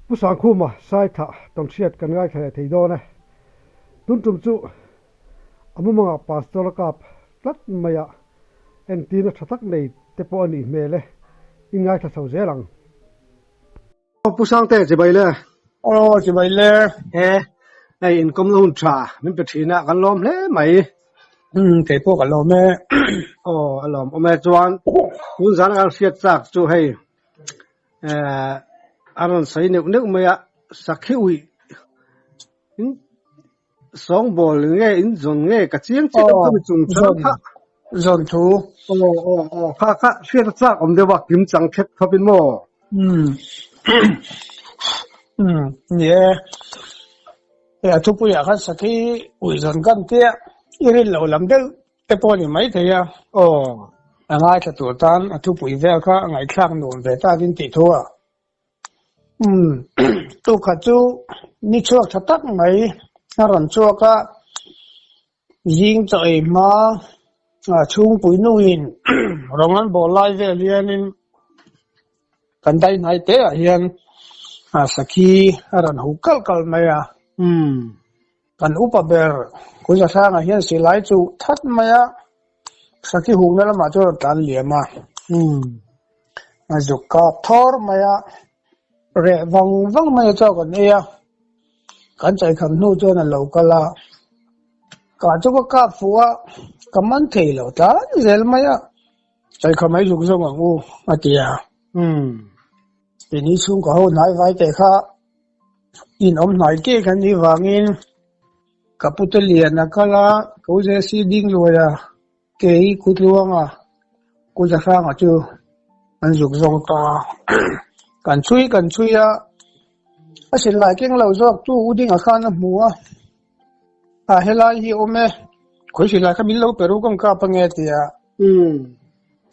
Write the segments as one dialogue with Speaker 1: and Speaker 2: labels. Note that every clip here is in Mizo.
Speaker 1: Pu Sangkhuma Saitha tawnhriat kan ngaithla leh thei dawn e. Tun tum chu a mumangah Pastor a kap tlat mai a, entirna tha tak nei te pawh a nih hmel e, in ngaithla chho zel ang. Aw Pu Sangte, chibai le.
Speaker 2: Aw chibai le.
Speaker 1: He, hei inkawmna hun tha min pe thin a, kan lawm hle mai.
Speaker 2: Umm kei pawh ka lawm e.
Speaker 1: Aw a lawm awm e, chuan tun zan a kan hriat chak chu hei eh a rawn sawi neuh neuh mai a, sakhi uih in sawngbawl nge in zawn nge ka chiang chiah lo kha mi chung chang kha.
Speaker 2: Zawn thu.
Speaker 1: Aw aw aw kha kha hriat a chak awm deuh a kim chang thlep thlawp in maw.
Speaker 2: Umm umm ni e. Hei a thupuiah khan sakhi uih zawn kan tia i rin loh lam deuh te pawh a ni maithei a.
Speaker 1: Aw.
Speaker 2: A ngaithla tur tan a thupui vel kha a ngaihthlak nuam ve takin tih thu a. Umm tukhat chu ni chhuak tha tak mai a rawn chhuak a, zing chaw ei hma chhungpui nuin rawng an bawl lai vel hianin kan dai hnai te ah hian sakhi a rawn hu kalh kalh mai a. Kan upa ber Kuizahrangah hian silai chu that mai a, sakhi hukna lamah chuan a rawn tlan liam a. A zuk kap thawr mai a, reh vang vang mai a chaw kan ei a, kan chaikham hnu chuan a lo kal a, kah chu ka kap fuh a, ka man thei lo tlan zel mai a, chaikham ai zuk zawng ang u a ti a. Keini chhungkaw ho hnai vai teh kha In awm hnai ke kan nih vangin ka pute lian a kal a, ka u Jesse ding luai a, kei Kutluang a, Kuzahrang a chu an zuk zawng ta. Kan chhui kan chhui a, a silai keng lo zawk tu u ding a khan a hmu a, a helai hi a awm e, khawi silai kha min lo pe ru ka kap ange a ti a.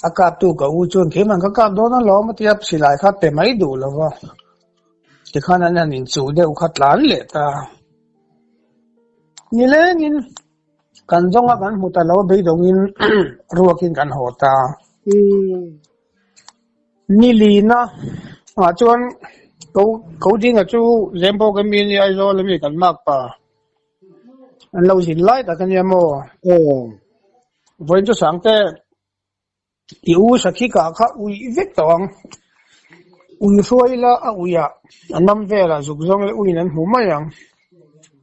Speaker 2: A kap tu ka u chuan keimah ka kap dawn alawm a ti a, silai kha pe mai duh lo va. Tikhan an han inchuh deuh kha tlan leh ta. Nilengin kan zawnga kan hmu ta lo beidawngin ruakin kan haw ta. Ni lina ah chuan ko ko dinga chu Zembawk ami ania Aizawl ami kan mak pa. An lo zin lai tak ania maw. Vawiin chu Sangte I u sakhi kah kha uih vek tawh ang. Ui hruai ila a uih ah a nam velah zuk zawng leh uiin an hmu mai ang.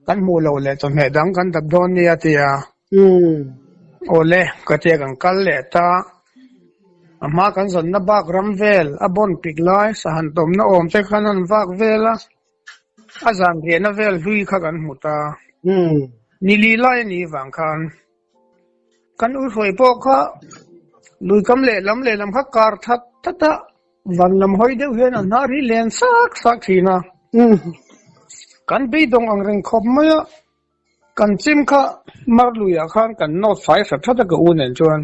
Speaker 2: Kan hmuh loh leh chawhmeh dang kan dap dawn nia a ti a. Aw le, ka tia kan kal leh ta. A hma kan zawnna bak ram vel a bawn pik lai sahan tawmna awm te khan an vak vel a, a zan riahna vel hlui kha kan hmu ta. Nili lai a nih vang khan Kan u hruai pawh kha luikam lehlam lehlam kha kar that that a, van lam hawi deuh hian a hnar hi len sak sak thin a. Kan beidawng ang reng khawp mai a, kan chim kha mar luiah khan kan nawt fai hrat hrat a ka u nen chuan.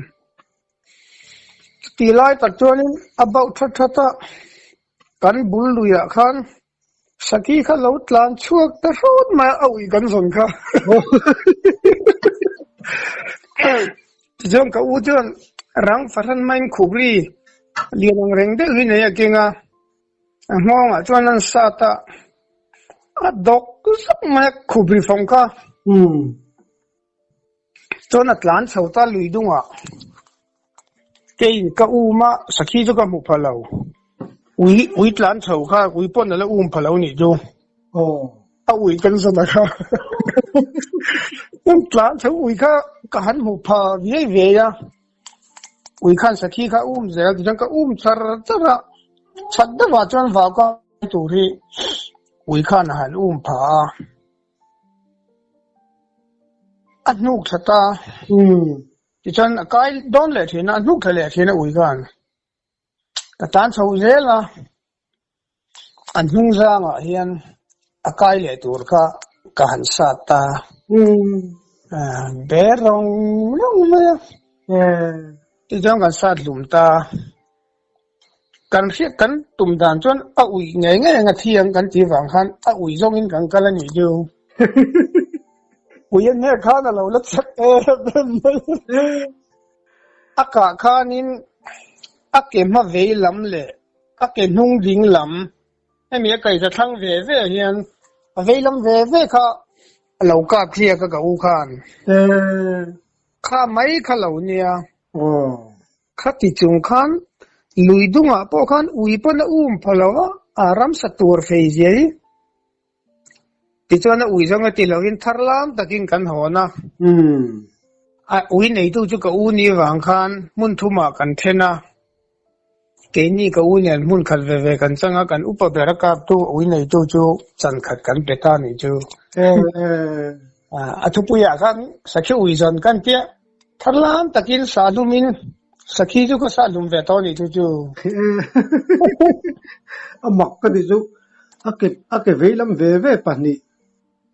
Speaker 2: Chutih lai tak chuanin a bauh that that a, kan bul luiah khan Saki kha lo tlan chhuak ta hrawt mai a, a ui kan zawn kha. Tichuan ka u chuan rang fahran maiin khupri lian ang reng deuh hi nei a keng a, a nghawngah chuan an sat a, a dawk zak mai a khupri fawng kha. Chuan a tlan chho ta lui dungah keiin ka um a, sakhi chu ka hmu pha lo. Ui ui tlan chho kha ui pawn a la um pha lo nih chu. A ui kan zawn a kha. Um tlan chho ui kha ka han hmu pha viai viai a. Ui khan sakhi kha um zel tichuan ka um char char a. Chhat deuhah chuan vau ka tur hi ui khan a han um pha a. A hnuk thla ta. Tichuan a kai dawn leh thin a, a hnuk thla leh thin a ui khan. Ka tan chho zel a, an hnung zangah hian a kai leh tur kha ka han sat ta. Ber rawng rawng mai a. Tichuan kan sat hlum ta. Kan hriat kan tum dan chuan a uih ngei ngei ang a thiang kan tih vang khan a uih zawngin kan kal a nih chu. Ui a hnek khan a lo la chak em em mai. A kah khanin a ke hma vei lam leh a ke hnung ding lam. Hemi a kaihza thlang ve ve hian a vei lam ve ve kha a lo kap hliak a ka u khan. Kha mai kha lo nia. Khati chung khan lui dungah pawh khan ui pawn a um pha lo a, a ramsa tur fei zia hi. Tichuan a ui zawng a ti lovin thar lam takin kan hawn a. A ui neitu chu ka u ni vang khan hmun thumah kan then a. Keini ka u nen hmun khat ve ve kan chang a, kan upa ber a kaptu ui neitu chu chan khat kan pe ta nih chu. A thupuiah khan sakhi ui zawn kan piah thar lam takin sah hlumin sakhi chu ka sah hlum ve tawh nih chu chu.
Speaker 1: A mak ka ti chu a ke a ke vei lam ve ve pahnih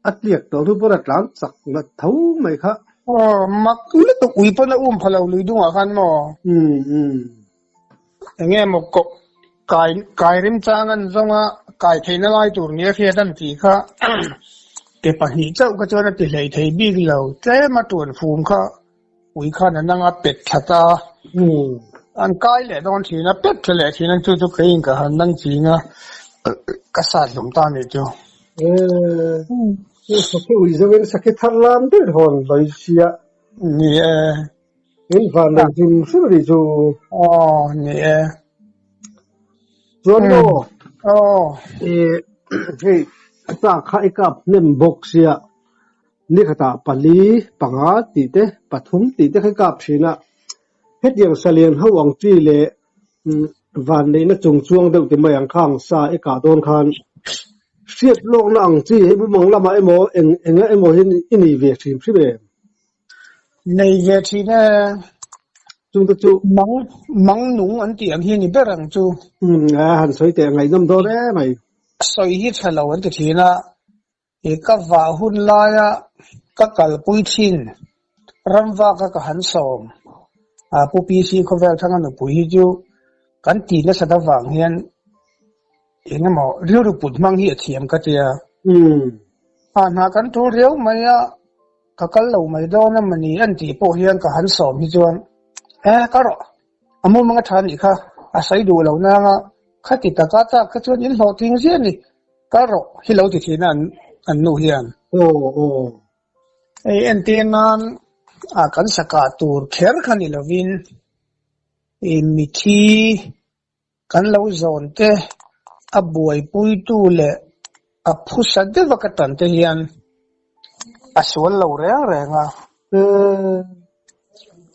Speaker 1: a tliak tawh hnu pawn a tlan chak ngat tho mai kha.
Speaker 2: Aw mak lutuk ui pawn a um pha lo lui dungah khan maw?
Speaker 1: Umm umm.
Speaker 2: Enge maw koh kai kai rim chang an zawng a, kai theihna lai tur nia hriat an tih kha ke pahnih chauh kha chuan a ti hlei thei bik lo, tlem a tuan fum kha ui khan a nang a pet thla ta a, an kai leh dawn thin a, pet thla leh thin a, chu chu keiin ka han nang ching a, ka sat hlum ta nih chu.
Speaker 1: Eee, sakhi ui zoin sakhi thar lam ber hawn lawi sia.
Speaker 2: Ni e.
Speaker 1: In van nei hrim hrim a nih chu.
Speaker 2: Aw, ni e.
Speaker 1: Chuan maw?
Speaker 2: Aw.
Speaker 1: E, hei, sa kha i kap hnem bawk sia, ni khatah pali, panga tih te, pathum tih te kha i kap thin a. Hetiang salian ho ang chi leh van neihna chung chuang deuh ti mai ang khang sa i kah dawn khan hriat lawkna ang chi hei mumang lamah emaw eng enga emaw hian i nei ve hrim hrim em?
Speaker 2: Nei ve thin e.
Speaker 1: Chungte chu.
Speaker 2: Mang, mang nung an tih ang hi a ni ber ang chu.
Speaker 1: Umm, a han sawi teh ngaihnawm dawn e mai.
Speaker 2: Sawi hi tha lo an ti thin a, i ka vah hun laia ka kalpui thin ramvak a ka han sawm. A Pu PC khawvel thanga nupui hi chu kan ti nasat avang hian Engemaw rilru put hmang hi a thiam ka tia. A hna kan tul riau mai a, ka kal lo mai dawn a mawni an tih pawh hian ka han sawm hi chuan e ka rawh, a mumang a tha nih kha, a sawi duh lo nang a, khati taka tak kha chuan in hlawhtling ziah a ni, kal rawh hi lo ti thin a an nu hian.
Speaker 1: Aw aw.
Speaker 2: Hei entir nan a kan sakah tur kher kha ni lovin i mithi Kan lo zawn te, a buaipuitu leh a phusa deuha ka tan te hian a sual lo reng reng a.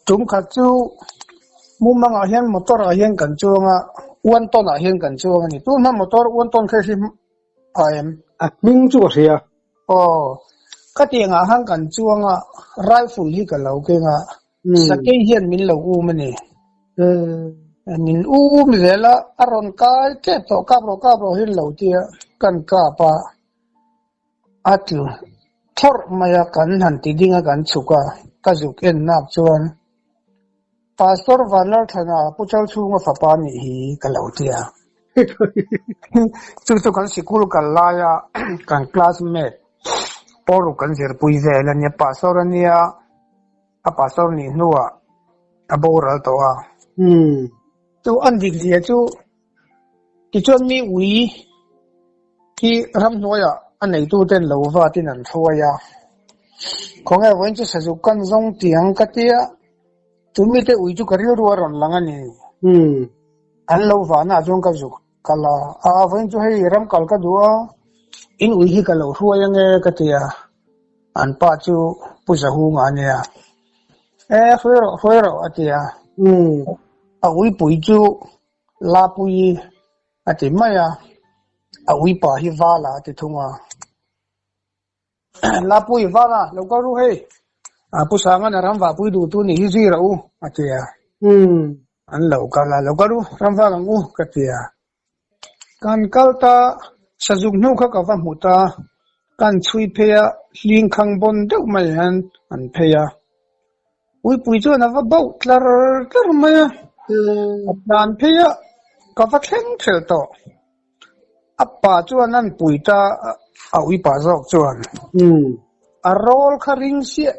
Speaker 2: Tum khat chu mumangah hian motor ah hian kan chuang a, uan tawn ah hian kan chuang a ni. Tun hma motor uan tawn kha i hre pha em?
Speaker 1: A hming chu ka hria.
Speaker 2: Aw, ka tiangah khan kan chuang a, rifle hi ka lo keng a, Sakei hian min lo um a ni. Min um zel a, a rawn kai tep tawh, kap rawh kap rawh hi lo tia kan kap a, a tlu thlawrh mai a, kan han ti ding a kan chhuk a, ka zuk en nak chuan Pastor Vanlalthana Pu Chalchhunga fapa nih hi ka lo tia. Chu chu kan sikul kal laia kan classmate pawruk kan zirpui vel a nia, Pastor a nia. A pastor nih hnuah a boral tawh a. Chu an dik zia chu tichuan mi ui hi ramhnuaiah a neituten lo vatin an hruai a. Khawnge vawiin chu sazuk kan zawng tiang ka tia, chu mite ui chu ka rilru a rawn lang a ni. An lo vahnaah chuan ka zuk kal a, a vawiin chu hei ram kal ka duh a, in ui hi ka lo hruai ange ka ti a. An pa chu Pu Zahunga a nia. E, hruai rawh, hruai rawh, a ti a. A uipui chu Lapuii a ti mai a, a uipa hi Vala a ti thung a. Lapuii, Vala, lo kal ru hei. Pu Sanga'n a ramvahpui duhtu nih hi zui rawh u, a ti a. An lo kal a, lo kal ru, ramvak ang u, ka ti a. Kan kal ta, sazuk hnu kha ka va hmu ta, kan chhui phei a, hling khang bawn deuh mai hian an phei a. Uipui chuan a va bauh tlar tlar mai a, a tlan phei a, ka va thleng thelh tawh. A pa chuan an pui ta, a uipa zawk chuan a rawl kha ring siah.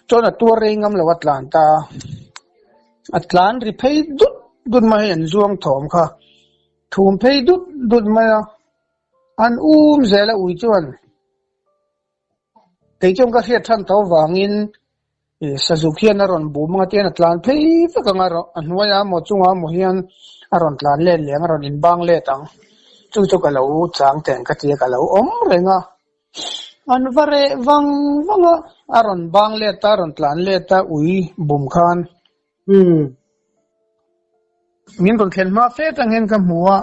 Speaker 2: Chuan a tuar rei ngam lo a tlan ta a, a tlan ri phei dut dut mai hei an zuang thawm kha. thum phei dut dut mai a, an um zel a ui chuan kei chuan ka hriat than tho vangin sazuk hian a rawn bum anga tihian a tlan phei vek ang a a hnuaiah emaw chungah emaw hian a rawn tlan let leh ang a rawn inbang let ang chu chu ka lo chang teng ka tia ka lo awm reng a. An va reh vang vang a, a rawn bang let a, a rawn tlan let a ui bum khan. Min rawn thlen hma fe atang hian ka hmu a,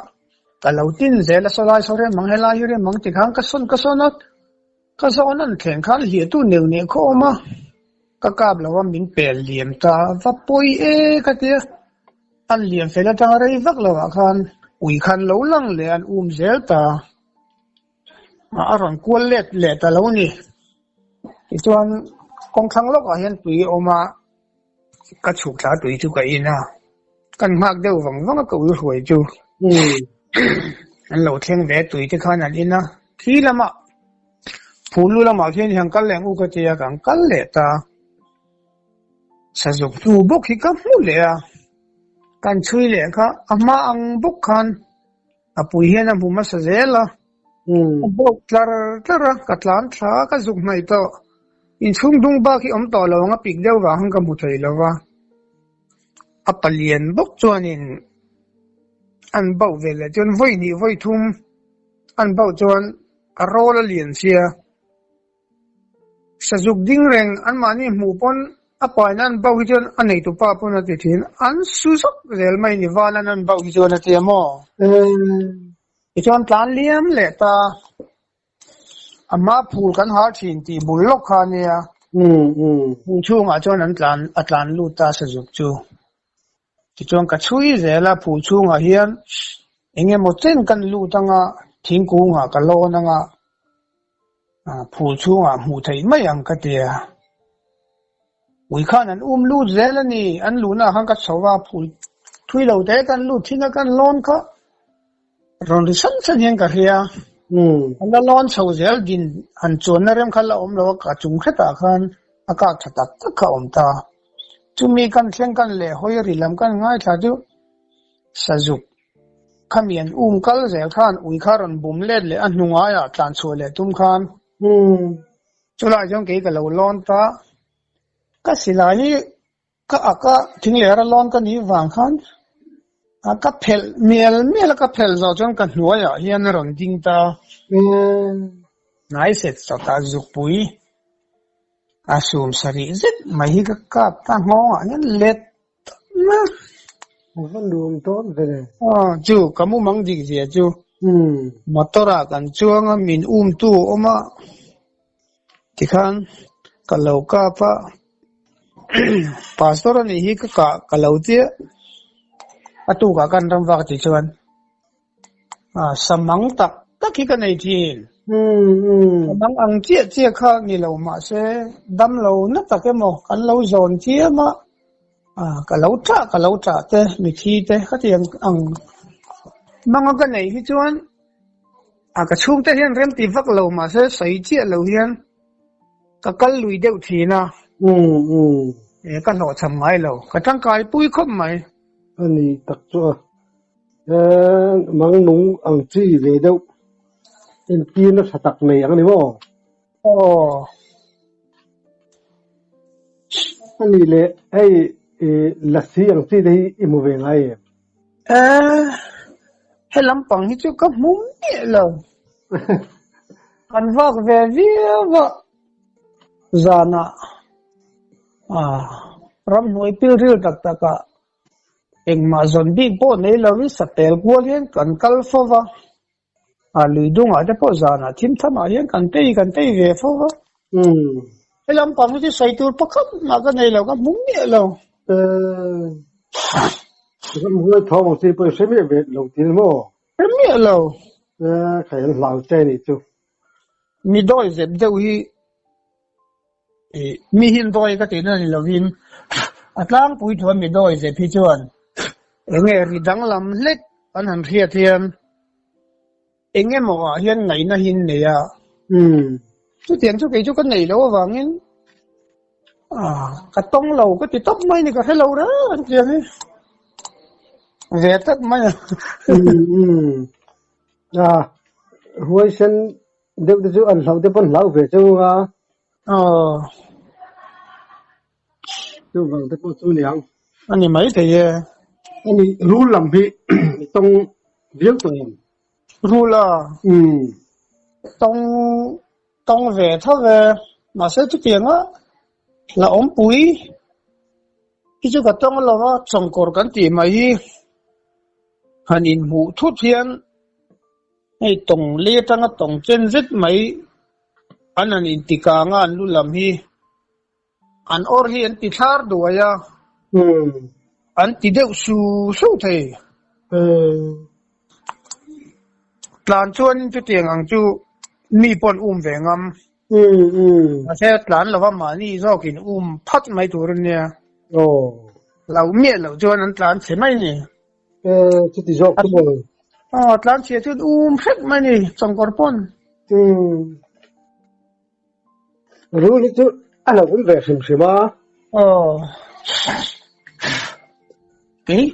Speaker 2: ka lo tin zel a, saw lai saw rem ang, helai hi rem ang ti khan ka sawn ka sawn a, ka zawn an thleng khan hliahtu neuh neuh khaw awm a, ka kap lo a min pel liam ta, va pawi e ka ti a, an liam fel atanga rei vak lo ah khan ui khan lo lang leh an um zel ta. A rawn kual let leh ta lo ni. Tichuan kawngthlang lawkah hian tui a awm a, ka chhuk thla tui chu ka in a, kan nghak deuh vang vang a ka ui hruai chu. An lo thleng ve tui te khan an in a, khi lamah phul lu lamah khian i han kal leh ang u ka ti a, ka han kal leh ta. Sazuk hnu bawk hi ka hmu leh a, kan chhui leh kha a hma ang bawk khan A pui hian a hmu hmasa zel a, a bawk tlar tlar a, ka tlan thla a, ka zuk hnaih tawh. Inchhung dung bak hi awm tawh lo ang a pik deuh vang khan ka hmu thei lo va. A palian bawk chuanin an bauh ve leh chuan vawi hnih vawi thum an bauh chuan a rawl a lian sia. Sazuk ding reng anmahni hmuh pawn a paina an bauh hi chuan a neitu pa pawn a ti thin. An su zawk zel mai ni valan an bauh hi chuan a ti a maw? Tichuan tlan liam leh ta a hma phul kan hal thin tih bul lawk kha a nia. Phul chhungah chuan an tlan a tlan lut ta sazuk chu. Tichuan ka chhui zel a phul chhungah hian eng emaw chen kan lut anga thingkungah ka lawn anga phul chhungah hmuh theih mai ang ka ti a. Ui khan an um lut zel a ni, an luhna ah khan ka chho a, phul thui lo te kan lut thin a kan lawn kha rawn ri san san hian ka hria. An la lawn chho zel din han chuanna rem kha la awm lo a, ka chung hretah khan a kak tha tak tak kha a awm ta. Chumi kan thleng kan leh hawi ri lam kan ngaithla chu Sazuk khami an um kal zel khan ui kha rawn bum let leh a hnungaiah tlan chhuah leh tum khan chulai chuan kei ka lo lawn ta. Ka silai hi ka ak a thing leh ara lawn ka nih vang khan ka phelh mial mial a ka phelh zawh chuan ka hnuaiah hian a rawn ding ta. Hnai set sawtah zukpui A sum sarih zet mai hi ka kap ta nghawngah hian let na.
Speaker 1: A va nuam dawn ve le.
Speaker 2: Aw chu ka mumang dik zia chu. Motor ah kan chuang a min um tu a awm a tikhan ka lo kap a pastor a nih hi ka kah ka lo tia a tukah kan ram vak tih chuan Samang tak tak hi ka nei thin. Samang ang chiah chiah kha ni lo mahse dam lo na tak emaw kan lo zawn chiam a, ka lo ṭah ka lo ṭah te mithi te khatiang ang manga ka neih hi chuan ka chhungte hian remti vak lo mahse sawi chiah lo hian ka kal lui deuh thin a, ka hlawhchham ngai lo, ka tangkai pui khawp mai.
Speaker 1: A ni tak chu a. Mang nung ang chi ve deuh entirna tha tak nei ang a ni maw?
Speaker 2: Aw.
Speaker 1: A nih leh hei lasi ang chi te hi i hmu ve ngai em?
Speaker 2: Eh, he lampang hi chu ka hmu miah lo. Kan vak ve viau a, zanah ramhnuai pilril tak takah Engmah zawn bik pawh nei lovin sapel kual hian kan kal fo va, a lui dungah te pawh zanah thim thamah hian kan tei kan tei ve fo va. He lampang hi chu sawi tur pakhat mah ka nei lo, ka hmu miah lo.
Speaker 1: Ramhuai thawm ang chi pawh i hre miah ve lo tih ni maw?
Speaker 2: Hre miah lo.
Speaker 1: Khai an hlau che nih chu.
Speaker 2: Mi dawi zep deuh hi Mi hin dawi ka tihna ni lovin a tlangpui thuan mi dawi zep hi chuan eng nge ri danglam hlek an han hriat hian eng emaw ah hian ngaihna hi an nei a, chutiang chu kei chu ka nei loh avangin ka tawng lo ka ti tawp mai ni ka hre lo reng ang tiang hi. ve tlat mai a.
Speaker 1: Um um a huaisen deuh te chu an hlauh te pawn hlau ve cheu a.
Speaker 2: Aw.
Speaker 1: Chuvang te pawh chu niang.
Speaker 2: A ni mai thei e.
Speaker 1: Ani rul lam hi i tawng viau tawh em?
Speaker 2: Rul a?
Speaker 1: Umm.
Speaker 2: Tawng tawng ve tho ve. Mahse chutianga la awmpui hi chu ka tawng lo va, chawngkawr kan tih mai hi han inhmuh thut hian hei tawng lei atanga tawng chen zet mai an han intikang a, an lu lam hi. An awr hi an ti thlar duai a, an ti deuh su su thei. Tlan chuanin chutiang ang chu mi pawh an um ve ngam. Mahse tlan lova mahni zawkin um phat mai tur a nia. Lo miah loh chuan an tlan chhe mai a ni.
Speaker 1: Chuti zawk chu maw?
Speaker 2: Aw, tlan chhia chuan um hrep mai a ni, chawngkawr pawn.
Speaker 1: Rul hi chu a lo awm ve hrim hrim a.
Speaker 2: Aw. Kei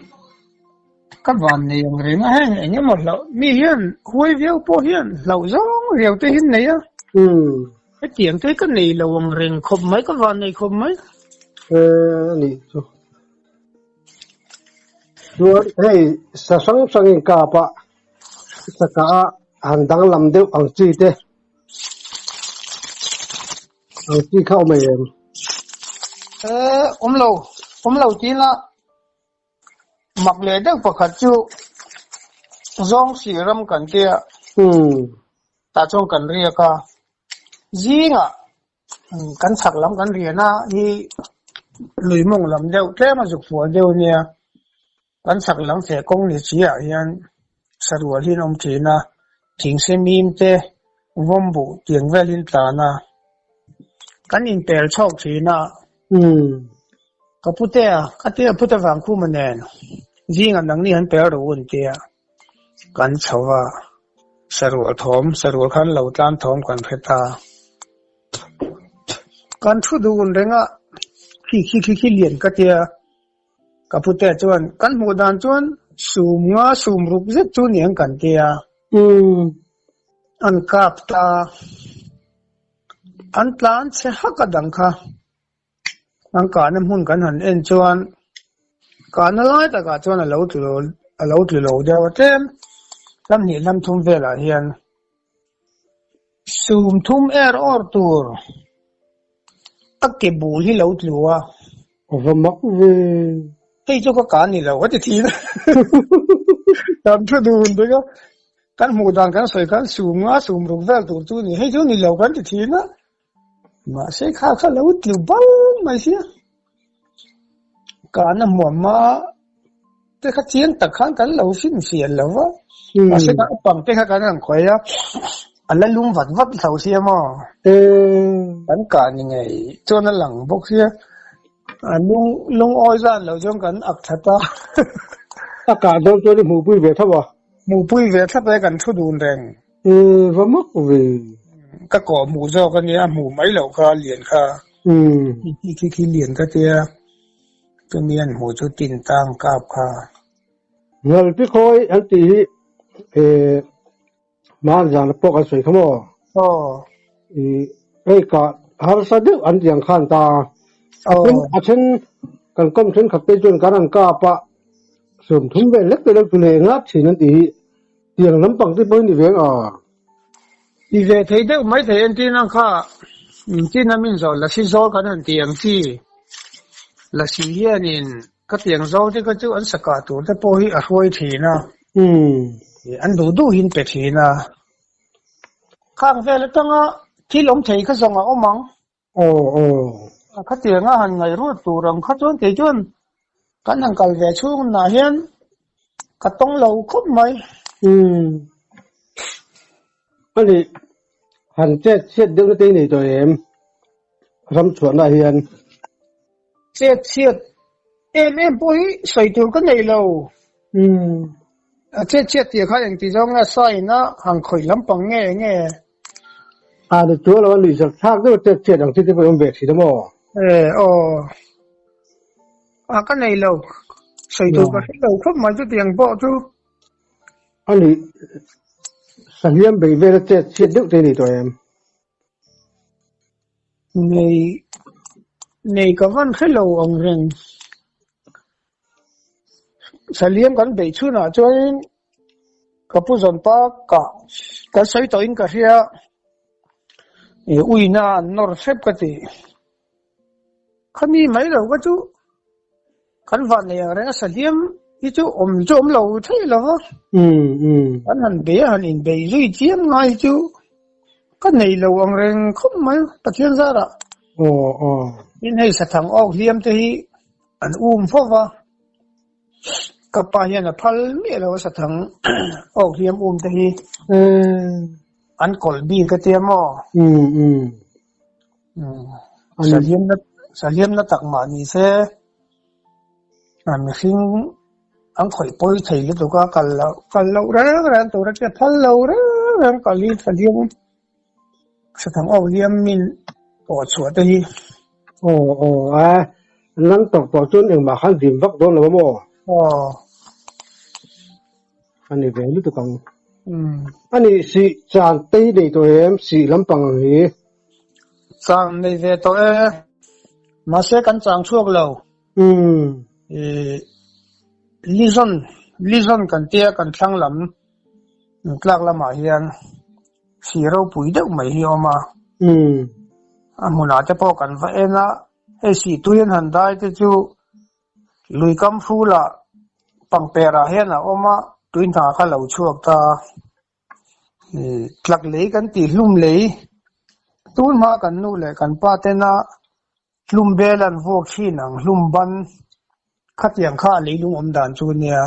Speaker 2: ka van nei ang reng a heng eng emaw hlauh mi hian huai viau pawh hian hlauh zawng riau te hi an nei a. Hetiang te hi ka nei lo ang reng khawp mai ka van nei khawp mai.
Speaker 1: A nih chu. Chuan hei sa hrang hrang inkap a saka a han danglam deuh ang chi te. Ang chi kha awm em?
Speaker 2: Eh, awm lo, awm lo tiin a mak leh deuh pakhat chu zawng si ram kan tia tah chuan kan riak a, zingah kan chhak lam kan rian a hi lui mawng lam deuh tlem a zuk fual deuh ania, kan chhak lam feh kawng ni chi ah hian sarual hi an awm thin a, thingse mim te vawm buh tiang vel hi an tlan a, kan inpel chhawk thin a, ka pute a ka tia pute vang khuma nen zingah nangni han pel rawh u an tia kan chho a, sarual thawm sarual khan lo tlan thawm kan hre ta. Kan thu dun reng a, khi khi khi khi lian ka tia. Ka pute chuan kan hmuh dan chuan sum nga sum ruk zet chu niang kan ti a. An kap ta. An tlan chhe hak a dang kha. An kahna hmun kan han en chuan kahna lai takah chuan a lo tlu a lo tlu lo deuh a tlem. Hlam hnih hlam thum velah hian sum thum er awr tur. A ke bul hi lo tlu a.
Speaker 1: A va mak ve.
Speaker 2: Hei chu ka kan ni lo ka ti thin a. Kan thu dun bawk a. Kan hmuh dan kan sawi khan sum nga sum ruk vel tur chu ni. Hei chu ni lo kan ti thin a. Mahse kha kha lo tlu bal mai sia. Kan a hmuam a te kha chiang tak khan kan lo finfiah lo va. Mahse kan pang te kha kan han khawi a. A la lum vat vat hlo sia maw? Kan kah ni ngei chuan a lang bawk sia. A lung lungawi zan lo chuan kan ak that a.
Speaker 1: A kah dawn chuan i hmuhpui ve thlap a.
Speaker 2: Hmuhpui ve thlap e kan thu dun reng.
Speaker 1: Va mak ve.
Speaker 2: Ka kawh hmuh zawk a nia, a hmuh mai loh kha lian kha. Khi khi khi lian ka tia. Chumi an hmuh chu tin tang kap kha.
Speaker 1: Ngalpi khawi an tih hi Hman zan pawh kan sawi kha maw?
Speaker 2: Aw.
Speaker 1: I hei ka harsa deuh an tiang khan ta. A then a then kan kawm thenkhat te chuan kan an kap a sawmthum vel lek te lo tu leh ngat thin an ti hi tiang lampang te pawh hi ni ve ang a.
Speaker 2: Ti ve thei deuh mai thei entir ang kha min a min zawh lasi zawl kan han ti ang chi. Lasi hianin Ka tiang zawng te kha chu an sakah tur te pawh hi a hruai thin a, an duh duhin pe thin a. Khang vel atanga thil awm thei kha zawng a awm ang.
Speaker 1: Aw aw.
Speaker 2: Khatianga han ngaihruat tur ang kha chuan kei chuan kan han kal ve chhung nah hian ka tawng lo khawp mai.
Speaker 1: Ani han chet chhiat deuh na te i nei tawh em? Ram chhuahna hian.
Speaker 2: Chet chhiat em em pawh hi sawi tur ka nei lo. A chet chhiat tih kha engti zawng nge sign a han khawih lampang nge nge.
Speaker 1: A ni chuan lo a nuih zar thlak deuh chet chhiat ang chi te pawh i awm ve thin a maw?
Speaker 2: E aw. A ka nei lo. Sawi tur ka hre lo khawp mai chutiang pawh chu.
Speaker 1: A nih, sahliam beih vela chet chhiat deuh te a ni tawh em?
Speaker 2: Nei, nei ka van hre lo ang reng. Sahliam kan beih chhunah chuanin ka pu zawn pa ka kan sawi tawhin ka hria, ih uina an nawr hrep ka ti. Khami mai lo kha chu kan van nei ang reng a sahliam hi chu awm chu awm lo thei lo va. Kan han bei a han inbei zui chiam ngai hi chu ka nei lo ang reng khawp mai Pathian zarah. Tin hei sathang awk hliam te hi an um fo va, ka pa hian a phal miah lo a sathang awk hliam um te hi an kawlh bik a tia maw? Sahliamna tak mah ni se, mihring an khawih pawi thei lutuk a, kal loh kal loh reng reng tur a tia phal lo reng reng kal hi sahliam sathang awk hliam min pawh chhuah te hi.
Speaker 1: Aw aw a, an lang tawk tawh chuan engmah khan zim vak dawn lo a maw?
Speaker 2: Aw.
Speaker 1: A ni ve lutuk ang. A nih sih chan tei nei tawh em sih lampang ang hi?
Speaker 2: Chang nei ve tawh e. Mahse kan chang chhuak lo. Ih Lizon Lizon kan tia kan thlang lam tlak lamah hian hri ropui deuh mai hi a awm a. A hmunah te pawh kan va en a, hei sih tui an han dai te chu lui kam hrulah pangperah hian a awm a, tui hna kha lo chhuak ta. Tlak lei kan tih hlum lei tun hma kan nu leh kan pa tena hlum bel an vuak thin ang hlum ban khatiang kha a leilung awm dan chu nia.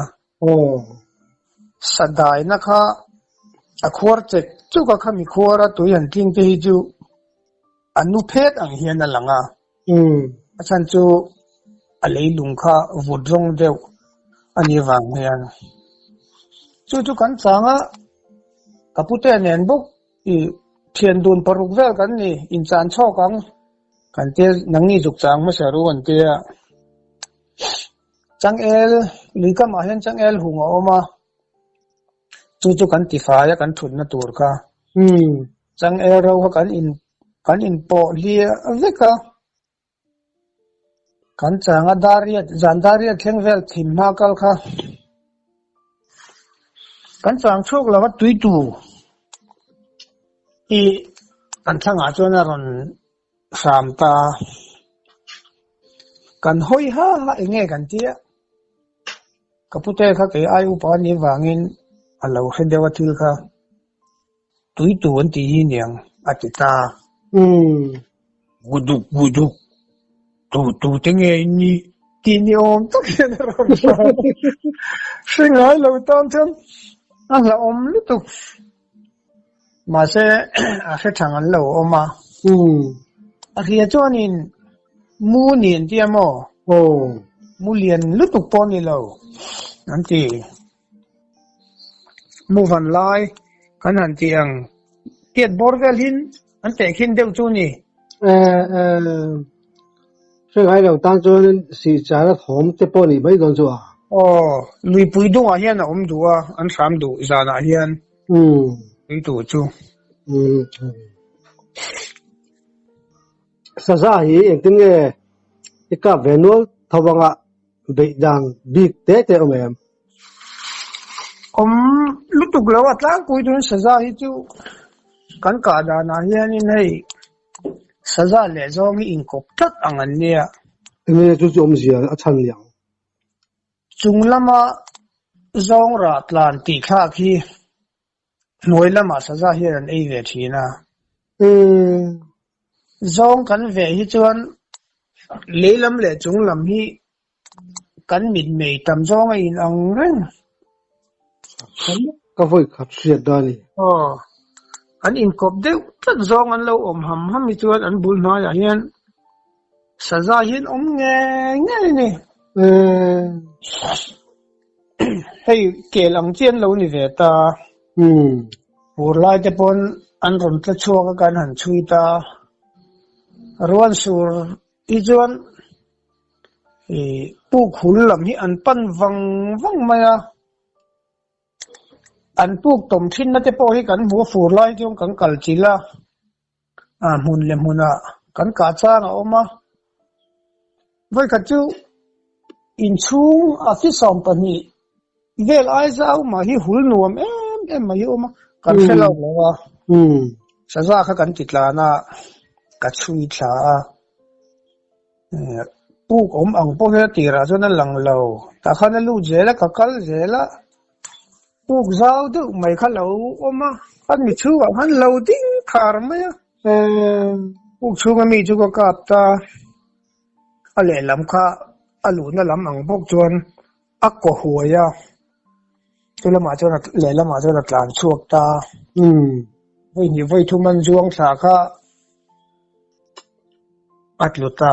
Speaker 2: Sadaina kha a khuar chek chuk a khami khuar a tui han tling te hi chu a nu phet ang hian a lang a. A chhan chu a leilung kha vut rawng deuh a nih vang hian. Chu chu kan chang a, ka pute nen bawk i thian dun paruk vel kan ni, inchan chhawk ang kan tia nangni zuk chang hmasa ru an tia. Changel, lui kamah hian changel hung a awm a, chu chu kan tifai a kan thutna tur kha. Changel ro kha kan in kan inpawh hliah vek a, kan chang a dariat zan dariat thleng vel thim hma kal kha kan chang chhuak lo a tui tu i kan thlangah chuan a rawn hram ta kan hawi ha ha eng nge kan tia ka pute kha kei ai upa anih vangin a lo hre deuh a thil kha. Tui tu an tih hi niang a ti ta. Guduk guduk, tu tu te nge in nih tih ni awm tak hian a rawn hram. Hre ngai lo tan chuan a hlauhawm lutuk. Mahse a hre thang an lo awm a. A hria chuanin mu ni an tia maw? Mu lian lutuk pawh ni lo an ti. Mu van lai kan han tih ang tiat bawr vel hin an teh khin deuh chu ni.
Speaker 1: Hre ngai lo tan chuan sih char a thawm te pawh nih mai dawn chu a.
Speaker 2: Aw, luipui dungah hian a awm duh a, an hram duh zanah hian tui tur chu.
Speaker 1: Saza hi engtin nge i kap ve nual tho anga beih dan bik te te awm em?
Speaker 2: Awm lutuk lo a tlangpui tun saza hi chu kan kah danah hianin hei saza leh zawng hi inkawp tlat ang an nia.
Speaker 1: Enge chu chu awmzia a chhan niang?
Speaker 2: Chung lama zawng rah tlan tih thlak hi hnuai lamah saza hian an ei ve thin a. Zawng kan veh hi chuan lei lam leh chung lam hi Kan mitmei tam zawng a in ang reng.
Speaker 1: Ka vawi khat hriat da ni.
Speaker 2: Aw, an inkawp deuh tlat zawng an lo awm ham ham hi chuan an bul hnuaiah hian saza hian awm ngei ngei a ni. Hei kel ang chi an lo ni ve ta. Fur lai te pawn an rawn tla chhuak a kan han chhui ta. Ruan sur hi chuan. Puk hul lam hi an pan vang vang mai a, an puk tawm thinna te pawh hi kan hmu a, fur lai chuan kan kal chilh a, a hmun leh hmunah kan kah chang a awm a. Vawikhat chu inchhung a fi 20 vel ai zau mah hi hul nuam em em mai hi a awm a, kan hre lo lo a, saza kha kan ti tlan a, ka chhui thla a. Puk awm ang pawh hian a tirah chuan a lang lo, tah khan a lut zel a, ka kal zel a, puk zau deuh mai kha lo awm a, khan mi chhungah khan lo ding khar mai a, puk chhunga mi chu ka kap ta, a lehlam kha a luhna lam ang bawk chuan a kaw huai a, chu lamah chuan lehlamah chuan a tlan chhuak ta, vawi hnih vawi thum an zuang thla kha. A tlu ta.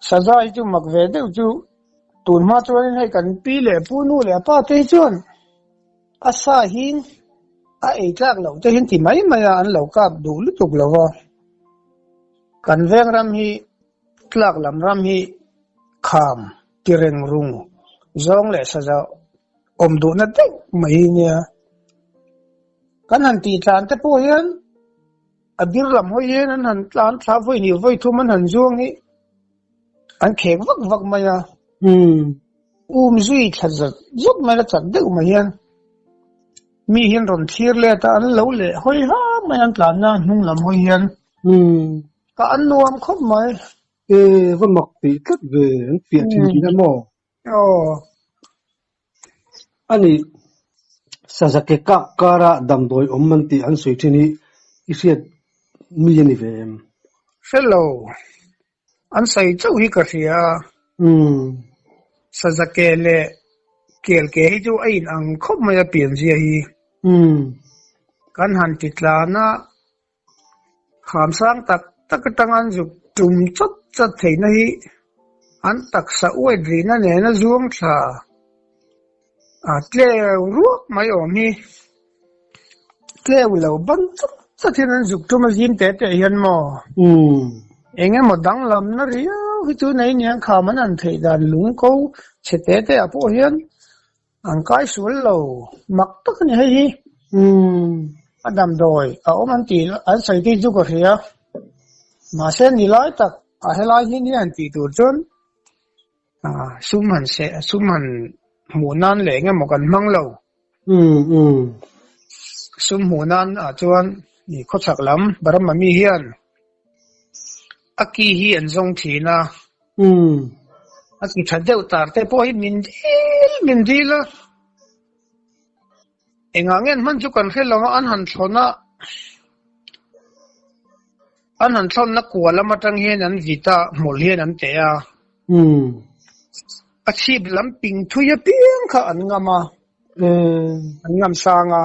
Speaker 2: Saza hi chu mak ve deuh chu tun hma chuanin hei kan pi leh pu nu leh pa te hi chuan a sa hi a ei tlak loh te hian ti mai mai a an lo kap duh lutuk lo va. Kan veng ram hi tlak lam ram hi kham ti reng rung zawng leh saza awm duhna deuh mai hi nia. Kan han tih tlan te pawh hian a bir lam hawi hian an han tlan thla vawi hnih vawi thum an han zuang hi an khek vak vak mai a. Um zui thla zat zat mai la chak deuh mai hian mi hian rawn thlir let a an lo leh hawi ha mai an tlanna hnung lam hawi hian ka an nuam khawp mai.
Speaker 1: E va mak tih tlat ve an fiah thin tih a maw?
Speaker 2: Aw.
Speaker 1: A ni, Sazake kak kara damdawi awm an tih an sawi thin hi i hriat mi a ni ve em?
Speaker 2: Hre lo. An sawi chauh hi ka hria a. Sazake leh Kelke hi chu a in ang khawp mai a pianzia hi. Kan han ti tlan a, Kham sang tak tak atanga an zuk tum chat chat theihna hi an taksa uait rihna nena zuang thla a tleu ruak mai awm hi. Tleu lo ban chat chat hian an zuk tum a zim teh teh hian maw? Eng emaw danglamna riau hi chu nei nia kham an han theih dan lung ko chhe teh teh ah pawh hian An kai sual lo mak tak a ni hei hi. A damdawi a awm an tih an sawi te hi chu ka hria. Mahse ni lai tak a helai hi nia han tih tur chuan sum han seh sum han hmuh nan leh eng emaw kan hmang lo. Sum hmuh nan ah chuan khawchhak lam Burma mi hian A ki hi an zawng thin a. A ki tha deuh tar te pawh hi min dil min dil a. Engah nge an hman chu kan hre lo a, an han thlawn a, an han thlawnna kua lam atang hian an vit a, hmawlh hian an teh a. A chhip lam ping thui apiang kha an ngam a, an ngam sang a.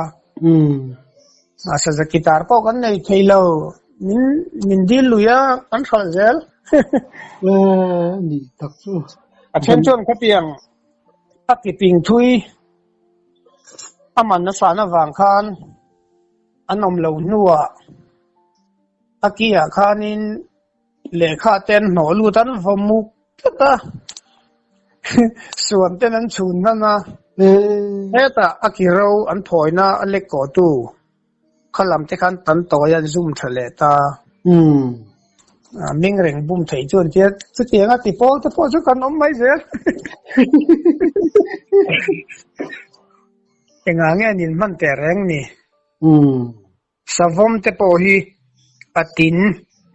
Speaker 2: Mahse guitar pawh kan nei thei lo, min min dil lui a, kan hralh zel.
Speaker 1: Ni tak chu.
Speaker 2: A then chuan khatiang a ti ping thui a man a san avang khan an awm lo hnuah a ki ah khanin Lehkha te an hnawh lut an vaw muk tlat a, suan ten an chhun hman a, hetah a ki ro an phawina a lek kawhtu kha lam te khan tan tawi an zum tha leh ta. Ming reng bum theih chu an tia, chutiang a ti pawl te pawh chu kan awm mai zel. Engah nge an inhman teh reng ni? Savawm te pawh hi a tin,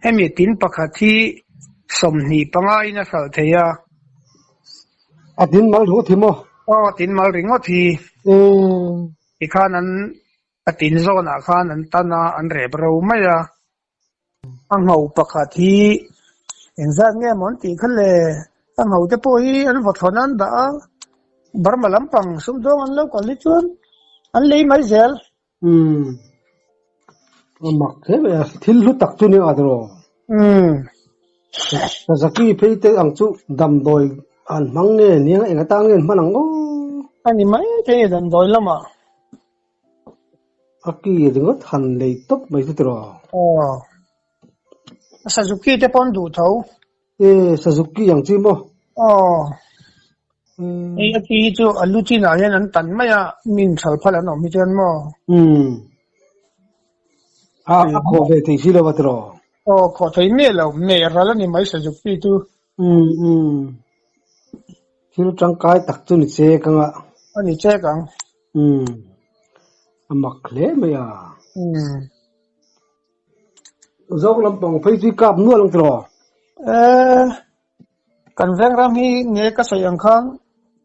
Speaker 2: hemi tin pakhat hi 25 in a hralh thei a.
Speaker 1: A tin mal ringawt hi maw?
Speaker 2: Aw, a tin mal ringawt hi. Tikhan an a tin zawnah khan an tan a, an rep ro mai a. A ngho pakhat hi engzat nge maw an tih kha le? A ngho te pawh hi an vawthawn an dah a, Burma lampang sumdawng an lo kal hi chuan an lei mai zel.
Speaker 1: Umm. A mak hle mai a, thil hlu tak chu nia tiraw?
Speaker 2: Umm.
Speaker 1: Sazaki phei te ang chu damdawi an hmang nge nia eng atan nge an hman ang aw?
Speaker 2: A ni mai thei a damdawi lamah.
Speaker 1: A ki ringawt han lei tawp mai chu tiraw?
Speaker 2: Aw. Suzuki te pawh an duh tho.
Speaker 1: E, Suzuki ang chi maw?
Speaker 2: Aw. Hei a chi hi chu a lu chinah hian an tan mai a, min thal phal an awm hi chuan maw?
Speaker 1: Umm. A a khawh ve thei si lo a tiraw?
Speaker 2: Aw, khawh thei miah lo, meh ral a ni mai Sazuk pi chu.
Speaker 1: Umm umm. Thil tangkai tak chu ni chek ang a.
Speaker 2: A ni chek ang.
Speaker 1: Umm. A mak hle mai a.
Speaker 2: Umm.
Speaker 1: Zawng lampang phei chu i kap nual ang tiraw?
Speaker 2: Eh, kan veng ram hi nge ka sawi ang khan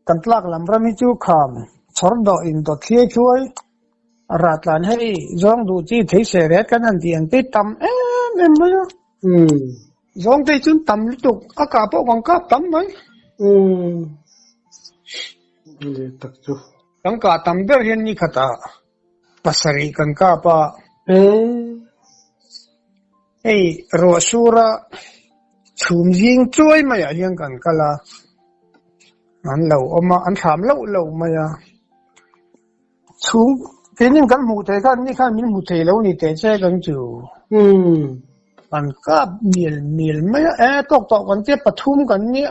Speaker 2: kan tlak lam ram hi chu kham chhawr dawh in dawt thliai thluai a rah tlan hei zawng duh chi thei se ret kan han tih ang te tam em em mai a.
Speaker 1: Umm.
Speaker 2: Zawng te chu tam lutuk a kah pawh kan kap tam mai.
Speaker 1: Umm. Leh tak chu.
Speaker 2: Kan kah tam ber hian ni khatah pasarih kan kap a. Hei ruah sura chhum zing chuai maiah hian kan kal a, an lo awm a, an thlam loh loh mai a. Chhum keinin kan hmuh theih khan ni khan min hmu thei lo ni teh che kan chu. Kan kap mial mial mai a, e tawk tawh kan tia pathum kan nia.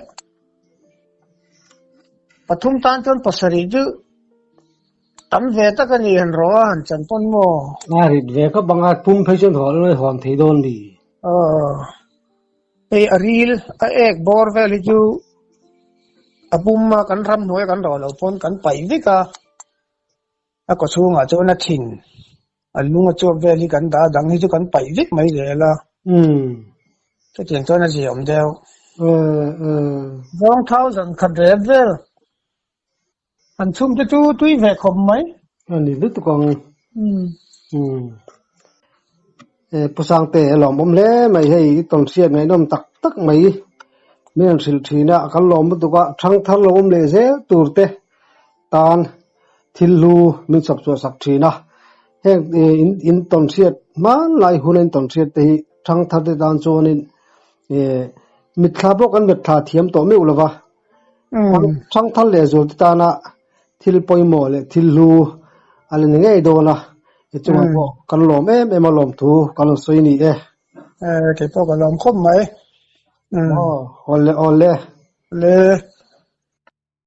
Speaker 2: Pathum tan chuan pasarih chu Tam ve tak a ni han rawh a han chan pawn maw?
Speaker 1: A rit ve khawp ang a, pum phei chuan hawn a hawn thei dawn ni.
Speaker 2: Aw, hei a ril a ek bawr vel hi chu a pum a kan ramhnuai a kan rawh loh pawn kan paih vek a, a kaw chhungah chuan a thin a lung a chuap vel hi kan dah a, dang hi chu kan paih vek mai zel a.
Speaker 1: Umm.
Speaker 2: Chutiang chuan a ziaawm deuh.
Speaker 1: Umm umm.
Speaker 2: Zawng thousand khat rep vel. An chhungte chu tui ve khawp mai.
Speaker 1: A ni lutuk ang. Umm. E Pu Sangte a lawmawm hle mai hei i tawn hriat ngaihnawm tak tak mai min han hrilh thin a, kan lawm lutuk a, thang thar lo awm leh zel tur te tan thil hlu min chhawp chhuah sak thin a, heng in in tawn hriat hmanlai hun a in tawn hriat te hi thang thar te tan chuanin e mitthla pawh kan mitthla thiam tawh meuh lova. Thangthar leh zualte tana thil pawimawh leh thil hlu a la ni ngei dawn a, i chungah pawh kan lawm em em a lawm thu kan rawn sawi ni e.
Speaker 2: Kei pawh ka lawm khawp mai.
Speaker 1: Aw, awle awle.
Speaker 2: Le.